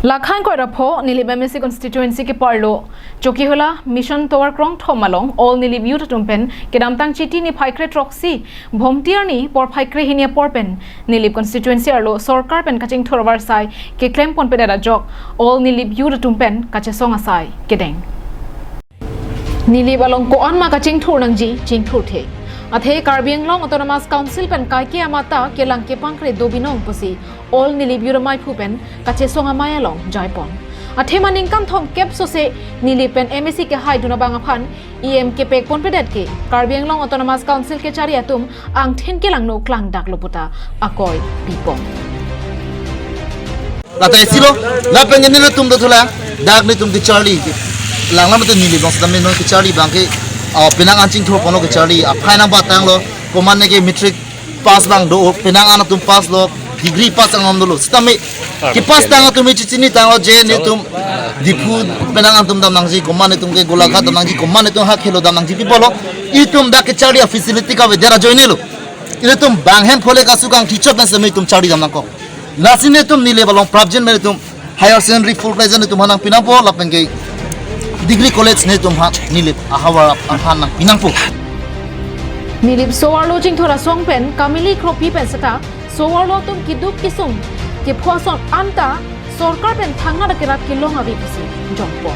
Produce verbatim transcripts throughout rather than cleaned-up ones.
Lakhan koira pho Nilip M A C constituency keparlo Chokihola Mission Tower krongthom along All Nilip Youth atum pen kedamtang Chiti niphai kre throksi Bhomti arni porphai kre hini apor pen Nilip constituency arlo sorkar pen kachingthur avarsai keklem ponpedet ajok All Nilip Youth atum pen kachesong asai kedeng. Nilip along ko-an ma kachingthur nangji chingthurthe. Athe Karbi Anglong Autonomous Council pen kaike amat ta kelang kepangkre do binong pusi All Nilip Youth amaiphu pen kachesong amei along jaipon. Athema ningkan thomkep sose Nilip pen M A C kehaidun abang aphan E M kepek ponpedet ke Karbi Anglong Autonomous Council kechari atum angthin kelangno klangdaklo puta akoi pipon. Lata isi lo, lapen ke nelitum do thulang, dak nelitum kecharli. Langlam tu Nilip along sitame non kecharli abang ke, ah, penang an chingthur ponlo kecharli, aphai nangpatanglo, komatne ke matric pass abang do, penang an atum pass lo, degree pass angam dolo. Sitame, kepass tang atum chechinitanglo je nelitum Diphu penang an atum dam nangji, komatne atum ke Golaghat dam nangji, komatne atum ha Khelo dam nangji pi pulo, itum dak kecharli a-facility kave dera joinelo. Ilitum bang hem phole kasu kangthi chot pen sitame itum charli dam nangkok. Lasi nelitum Nilip along prapjin pen itum higher secondary full fledged nelitum ha nangpi nangpo lapen ke degree college nelitum ha Nilip ahavar aphan nangpi nangpo. Nilip so-arlo chingthur asong pen kamili kropi pen seta so-arlo atum keduk kesung kepho ason anta sorkar pen thangnat akerat kelong ave pusi jongpo.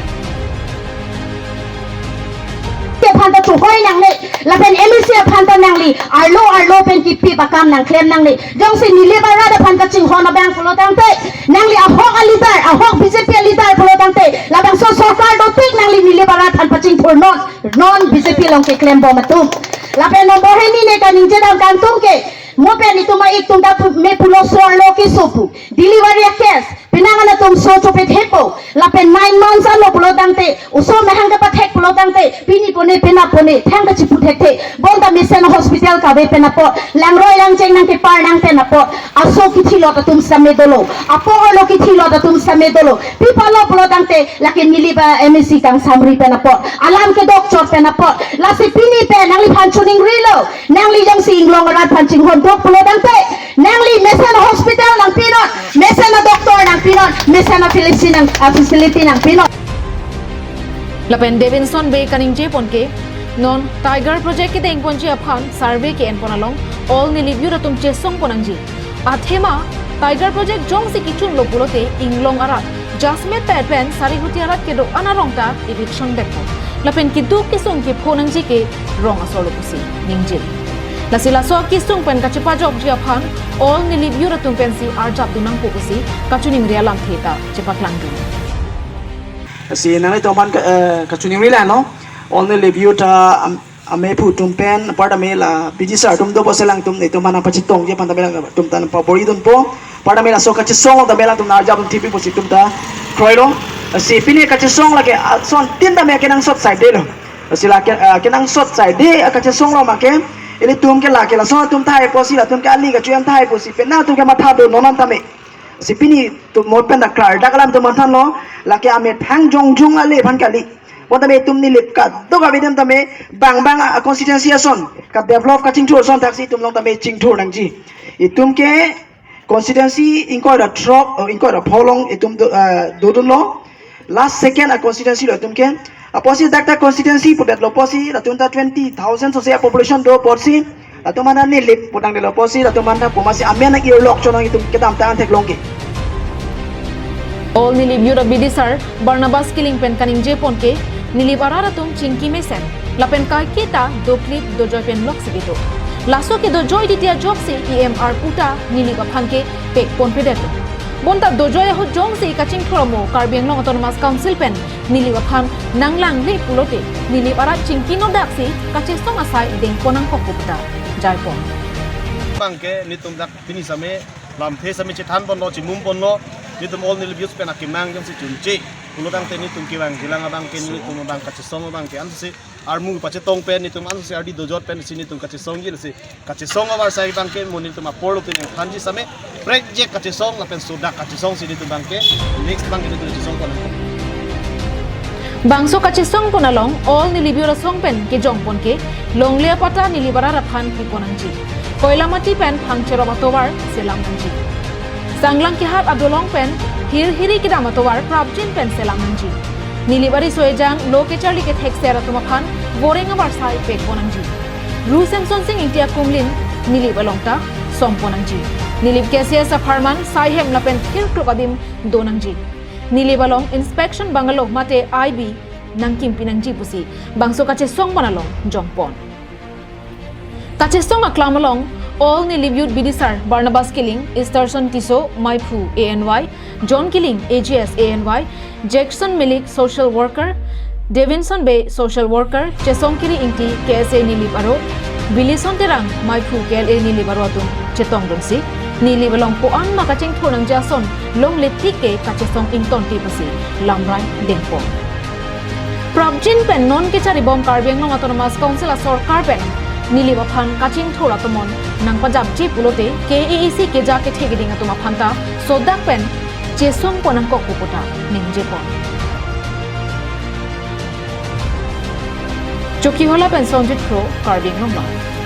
Aphan ta tuhoi nangne, lapen M A C aphan ta nangli arlo arlo pen kipip akam nangklem nangne. Jongsi Nilip arat aphan kachinghon abang pulo tangte, nangli ahok a-leader, ahok B J P a-leader pulo tangte, labangso sorkar dotik nangli Nilip arat aphan pachingthur non, non B J P along keklem bom atum. Lapen nombor hini ne kaningje dam kangtung ke, mo pen itum a-ik atum ta pu-, me pulo so-arlo keso pu. Delivery a-case, penang an atum so chopethepo, lapen nine months anlo pulo tangte, oso mehang kapathek pulo tangte, pini pone, penap pone, thang kachipu thekthe, bonta mesen hospital kave pen apot, langroi langcheng nangkepar nang pen apot, aso kithilot atum sitame dolo, apo-arlo kithilot atum sitame dolo, pi pulo pulo tangte, lake Nilip a-M A C kangsamri pen apot, alam kedok chot pen apot, lasi pini pen nangliphan choningrilo, nangli jongsi inglong arat aphan chinghon dok pulo tangte, nangli mesen hospital nangpinon, mesen a-doctor nangpinon, mesen a-facility nang, a-facility nangpinon. Lapen Davidson Bey kaningje pon ke, non Tiger Project kedeng ponji aphan survey ke-en pon along All Nilip Youth atum chesong pon nangji. Athema Tiger Project jongsi kechunlo pulote inglong arat, Jasmet pet pen Sarihuti arat kedo-an arong ta eviction detpo. Lapen keduk kesung kepho nangji ke rong asor lo pusi ningje. Lasi laso kesung pen kachepajokji aphan All Nilip Youth atum pensi arjap dun nangpo pusi kachiningri alamthe ta chepaklangdun. Si nanglitum aphan ka-, eh, kachiningri la no, All Nilip Youth, ah, am-, amephu atum pen, apar tame la B D sir atum do pusi alangtum nelitum aphan pachitongji aphan tame alangtum ta pabor-i dunpo. Apar tame laso kachesong tame alangtum arjap dun thipi pusi itum ta kroilo. Si pini kachesong lake, ah, asontin tame kenangsot saidelo. Si lake, ah, kenangsot saide, ah, kachesong lo make, ilitum ke lake lason atum tahai pusi, latum ke ali kachu-em tahai pusi, penang atum ke matha do non an tame. Si pini itum mo pen ta klardak alam atum manthanlo, lake amethang jongjong ale aphan kali. Bonta tame itum Nilip kadokave adim tame bang bang a-constituency ason, ka-develop kachingthur ason thaksi itum along tame chingthur nangji. Itum ke constituency ingkoi ra throk, oh, ingkoi ra pho along itum do, eh, dodunlo. Last second a-constituency lo itum ke. Apotsi dak ta constituency pudetlo apotsi, latum ta twenty thousand sose a-population do apotsi, latum aphan ta Nilip pu nangnelo apotsi, latum aphan ta pu masi amen nang-irlok chonang itum kedamtang an theklong ke. All Nilip Youth a-B D sir Barnabas Killing pen kaningje pon ke, Nilip arat atum chingki mesen, lapen kaike ta doklip dojoi pen loksi kedo. Laso kedojoi titi ajoksi E M arpu ta Nilip aphan ke pek ponpedetlo. Bonta dojoi ahut jongsi kachingthur amo Karbi Anglong Autonomous Council pen Nilip aphan nanglangle pulote, Nilip arat chingki nodaksi kachesong asai deng pon nangkok pu ta jaipon. Abang ke nelitum dak pini same, lamthe same chethan ponlo, chimum ponlo, nelitum All Nilip Youth pen akemang jongsi chunche pulo tangte nelitum kevangjilang abang ke, nelitum abang kachesong abang ke ansi armu pachetong pen, nelitum ansi ardi dojot pensi nelitum kachesongji, lasi kachesong avarsai abang ke mo nelitum apor lo tin thanji same, prekjek kachesong lapen sodak kachesong si nelitum abang ke, next abang ke nelitum chesong pon. Bangso kachesong pon along All Nilip Youth asong pen kejong pon ke, longle apatta Nilip arat aphan pipon nangji. Koilamati pen phang cherop atovar selam nangji. Sanglang kehat adolong pen hirhiri kedam atovar prapjin pen selam nangji. Nilip ariso ejang lo kecharli kethekser atum aphan voreng abarsai pekpo nangji. Ru Semsonsing Ingti akumlin Nilip along ta songpo nangji. Nilip KCS apharman saihem lapen thirklok adim do nangji. Nilip along inspection bungalow mate IB nangkimpi nangji pusi bangso kachesong pon along jongpon. Kachesong aklam along All Nilip Youth Bidisar Barnabas Killing, Easterson Tisso, Maiphu ANY, John Killing, AGS ANY, Jackson Milik, social worker, Davinson Bey, social worker, Chesongkiri Ingti, KSA Nilip aro, Bilison Terang, Maiphu KLA Nilip aro atum chetongdunsi Nilip along ko-an ma kachingthur nangji ason longle tik ke kachesong ingtonte pusi lamrai dengpon. Prapjin pen non kecharibom Karbi Anglong Autonomous Council asorkar pen Nilip aphan kachingthur atomon nangpajapji pulote KAAC keja kethe keding atum aphan ta sodak pen chesongpon nangkok pu puta ningjepon. Chokihola pen Sonjit Kro, Karbi Anglong Live.